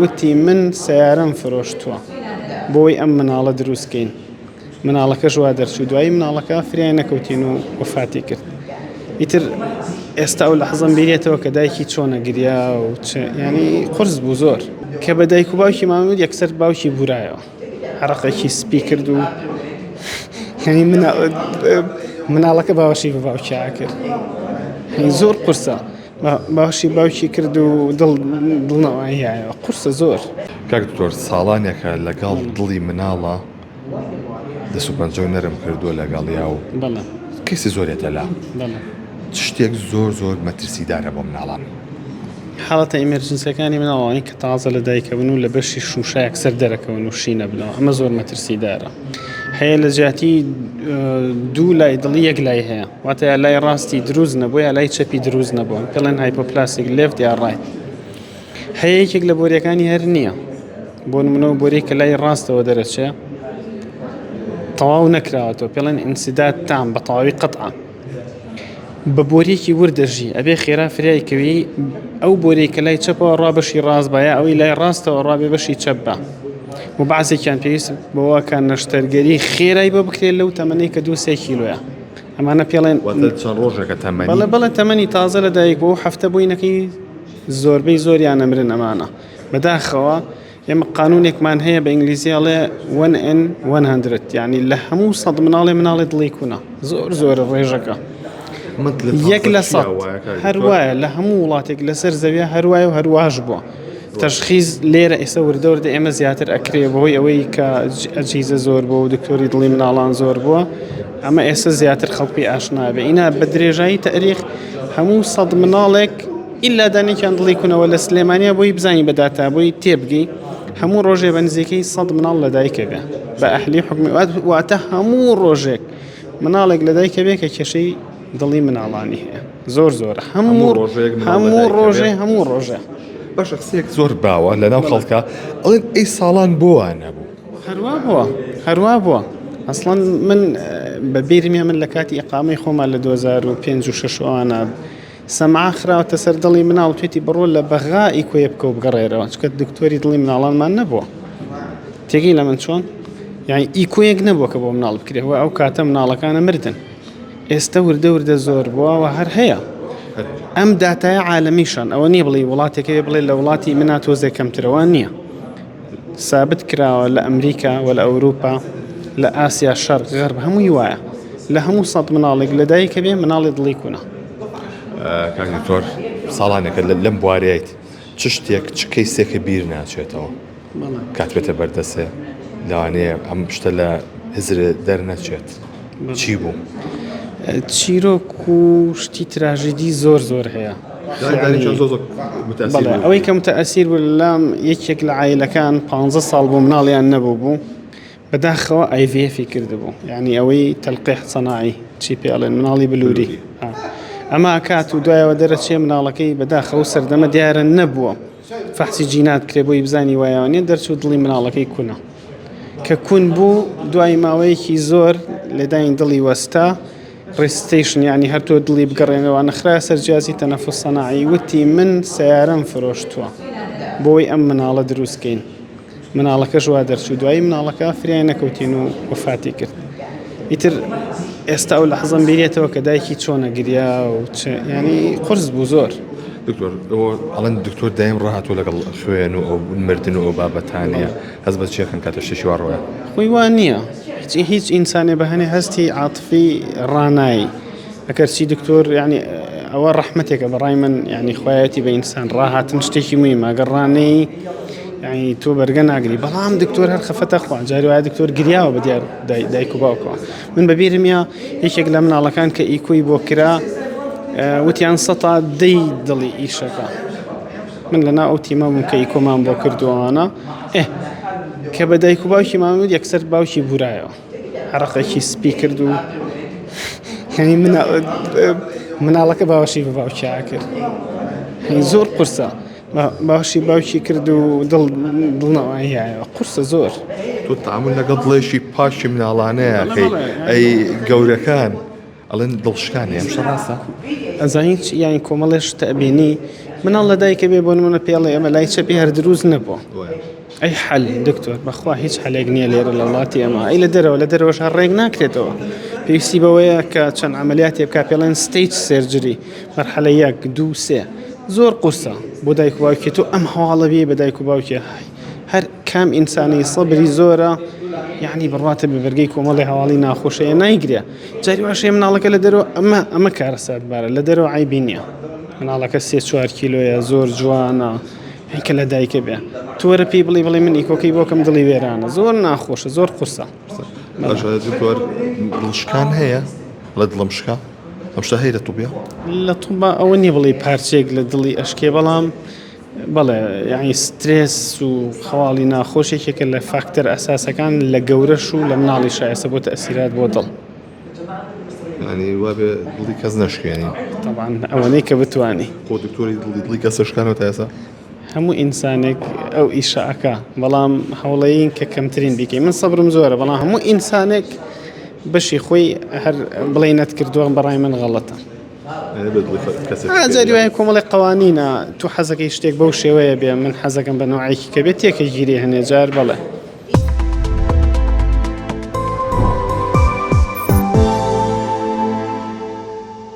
وتی من سەیارەم فرۆشتووە بۆی ئەم مناڵە دروست کەین. مناڵەکەش وا دەرچوو دوایی مناڵەکە فریای نەکەوتین و وەفاتی کرد ئیتر ئێستا ئەو لەحزەم بیرێتەوە کە دایکی چۆنە گریا و ینی قرس بوو زۆر کە بە دایک و باوکی مامود یەکسەر باوکی بورایەوە عراقێکی سپی کرد و ینی مناڵەکە باوەشی بە باوکیا کرد زۆر قورسە باوەشی باوکی کرد و دڵ دڵنەواییایەوە قورسە زۆر. کاک دکتۆر ساڵانێکە لەگەڵ دڵی مناڵە دەست و پەنجەو نەرم کردووە لەگەڵیا و کەسی زۆرێتە لا چ شتێک زۆر زۆر مەترسیدارە بۆ مناڵان؟ حاڵەتە emergency ەکانی مناڵانی کە تازە لە دایکە بن و لە بەشی شوشە یەکسەر دەرەکەون و شینە بنەوە ئەمە زۆر مەترسیدارە هەیە لە جیاتی دوو لای دڵی یەک لای هەیە واتە یا لای ڕاستی دروست نەبوو یا لای چەپی دروست نەبووە پێڵێن hypoplastic left یا right هەیە یەکێک لە بۆریەکانی هەر نییە بۆ نمونەوە بۆری کە لای ڕاستەوە دەرەچێ تەواو نەکراوەتەوە پێڵێن انسداد تام بە تەواوی قەتعە بە بۆریەکی ورد دەژی ئەبێ خێرا فریای کەوی ئەو بۆری کە لای چەپەوە ڕا بەشی ڕاست بە یا ئەوەی لای ڕاستەوە ڕابێ بەشی چەپ بە و بەعزێکیان پێویست بەوەکە نەشتەرگەری خێرای بۆ بکرێت لەو تەمەنەی کە دو سێ کیلۆیە ئەمانە پێڵێن واتە چەند ڕۆژێکە تەمەنی بەڵێ بەڵێ تەمەنی تازە لە دایک بوو هەفتە بووینەکەی زۆربەی زۆریان ئەمرن ئەمانە بەداخەوە ئێمە قانونێکمان هەیە بە ئینگلیزی ئەڵێ 1 in 100 یعنی لە هەموو سەد مناڵێ مناڵێ دڵی کونە زۆر زۆرە ڕێژەکە یەک لە سەد هەر وایە لە هەموو وڵاتێک لەسەر زەویە هەروایە و هەرواش بووە تەشخیز لێرە ئێستا وردە وردە ئێمە زیاتر ئەکرێ بەهۆی ئەوەی کە ئەجیزە زۆر بووە و دکتۆری دڵی مناڵان زۆر بووە ئەمە ئێستا زیاتر خەڵک پێی ئاشنا بێ ئینا بە درێژایی تەریخ هەموو سەد مناڵێک ئیلا دانێکیان دڵی کونەوە لە سلێمانیا بۆی بزانی بە داتا بۆی تێبگەی هەموو ڕۆژێ بە نزیکەی سەد مناڵ لەدایکە بێ بە ئەهلی حکومی واتە هەموو ڕۆژێک مناڵێک لەدایکە بێ کە کێشەی دڵی مناڵانی هەیە زۆر زۆر هەموو ڕۆژێک هەموو ڕۆژێ هەموو ڕۆژێ. باشە قسەیەک زۆر باوە لەناو خەڵکە ئەڵێن ئەی ساڵان بۆ وا نەبوو؟ هەروا بووە هەروا بووە ئەسڵەن من بە بیرمیە من لە کاتی ئیقامەی خۆمان لە 2005 و 6 ئەوانە سەمعا خراوەتە سەر دڵی مناڵ توێتی بڕۆ لە بەغا ئیکۆیە بکە و بگەڕێرەوە چکە دکتۆری دڵی مناڵانمان نەبووە تێگەی لە من چۆن یعنی ئیکۆیەک نەبووە کە بۆ مناڵ بکرێ و ئەو کاتە مناڵەکانە مردن ئێستە وردە وردە زۆر بووە و هەر هەیە. ئەم داتایە عالەمیشان ئەوە نییە بڵێی وڵاتێک هەیە بڵێ لە وڵاتی منا تۆزێک کەمترەوە نییە. سابت کراوە لە ئەمریکا و لە ئەوروپا لە ئاسیا شەرق غەرب هەمووی وایە لە هەموو سەد مناڵێک لە دایکە بێ مناڵی دڵی کونە. کاک دکتۆر ساڵانێکە لەم بوارەیت چ شتێک چ کەیسێکە بیر ناچێتەوە؟ کاتبێتە بەردەسێ لەوانەیە ئەم شتە لە هزرت دەرنەچێت چی بوو؟ چیرۆک و شتی تراژیدی زۆر زۆر هەیە ئەوەی کە متەئەسیر بوو لەلام یەکێک لە عایلەکان پ ساڵ بۆ مناڵیان نەبوو بوو بەداخەوە IVF ی کردبوو یعنی ئەوەی تەلقیح سەناعی چی پێڵێن مناڵی بلوری ئەمە کات و دوایەوە دەرەچێ مناڵەکەی بەداخەوە سەردەمە دیارە نەبووە فەحسی جینات کرێ بۆی بزانی وایە نیە دەرچوو دڵی مناڵەکەی کونە کە کون بوو دوای ماوەیەکی زۆر لێدانی دڵی وەستا resuscitation یعنی هەر تۆ دڵی بگەڕێنەوە نەخرا سەر جیازی تەنەفس سەناعی وتی من سیارەم فرۆشتووە بۆی ئەم مناڵە دروستکەین مناڵەکەش وا دەرچوو دوایی مناڵەکە فریای نەکەوتین و وەفاتی کرد ئیتر ئێستا ئەو لەحزەم بیرێتەوە کە دایکی چۆنە گریا و ینی قرس بوو زۆر. دکتۆر ئەڵێن دکتۆر دایم ڕاهاتوو لەگەڵ خوێن و ئەو مردن و ئەو بابەتانەیە هەست بە چیەکەن کاتە شتێکی وا ڕۆیە خۆی وا نییە هیچ هیچ ئینسانێ بە هەنێ هەستی عاتفی ڕانایی ئەگەرچی دکتۆر یعنی ئەوە ڕەحمەتێکە بەڕای من یعنی خوایەتی بە ئینسان ڕاهاتن شتێکی مهمە ئەگەر ڕانەی یعنی تۆ بەرگە ناگری بەڵام دکتۆر هەر خەفەتە خوا جاری وایە دکتۆر گریاوە بە دیار دایک و باوکەوە من بەبیرم یا یەکێک لە مناڵەکان کە ئیکۆی بۆ کرا وتیان سەتا دەی دڵی ئیشەکە من لەنا ئەو تیمە بووم کە ئیکۆمان بۆ کردووانە ئێ کە بە دایک و باوکی مامود یەکسەر باوکی بورایەوە عەرەقێکی سپی کرد و یعنی مناڵەکە باوەشی بە باوکیا کرد زۆر قورسە باوەشی باوکی کرد و دڵ دڵنەواییایەوە قورسە زۆر. تۆ تەعامول لەگەڵ دڵێکی پاکی مناڵانەیە ئەکەی ئەی گەورەکان ئەڵێن دڵشکانە ئەم شتە ڕاستە؟ ئەزانی چ یانی کۆمەڵێ شت ئەبینی. مناڵ لە دایکە بێ بۆ نمونە پێڵێ ئەمە لای چەپی هەر دروست نەبووە. ئەی حەل دکتۆر بەخوا هیچ حەلێک نییە لێرە لە وڵاتی ئێمە ئەی لە دەرەوە لە دەرەوەش هەر ڕێک ناکرێتەوە پێویستی بەوەیە کە چەند عملیاتێ بکا پێڵێن stage surgery مەرحەلە یەک دوو سێ زۆر قورسە بۆ دایک و باوکی تۆ ئەم هەواڵە بێ بە دایک و باوکی هەر کام ئینسانی سەبری زۆرە یعنی بڕواتە بە بەرگەی کۆمەڵی هەواڵی ناخۆشەیە نایگرێ جاری واشەیە مناڵەکە لە دەرەوە ئەمە ئەمە کارەساتبارە لە دەرەوە عیبی نییە مناڵەکە سێ چوار کیلۆیە زۆر جوانە هەی کە لە دایکە بێ تو وەرە پێی بڵێ بڵێ من ئیکۆکەی بۆکەم دڵی وێرانە زۆر ناخۆشە زۆر قورسە. باشە دکتۆر دڵشکان هەیە لە دڵم شکا ئەم شتە هەیە لە طوبیا؟ لە طوبا ئەوە نییە بڵێ پارچەیەک لە دڵی ئەشکێ بەڵام بەڵێ یعنی سترێس و خەواڵی ناخۆش یەکێکە لە فاکتەر ئەساسەکان لە گەورەش و لە مناڵی شایسە بۆ تەئسیرات بۆ دڵ. یانی وابێ دڵی کەس نەشکێنی. تەبعەن ئەوەنەی کە بتوانی. خۆ دکتۆری دڵی دڵی کەس شکانەوە تا ئێستا؟ هەموو ئینسانێک ئەو ئیشە ئەکا بەڵام هەوڵەین کە کەمترین بیکەی من سەبرم زۆرە بەڵام هەموو ئینسانێک بەشی خۆی هەر بڵێ نەتکردووە بەڕای من غەڵەتە. جاری وایە کۆمەڵی قوانینە تو حەزەکەی شتێک بەو شێوەیە بێ من حەزەکەم بە نوعێکی کە بێت تێکە گیری هەنێ جار بەڵێ.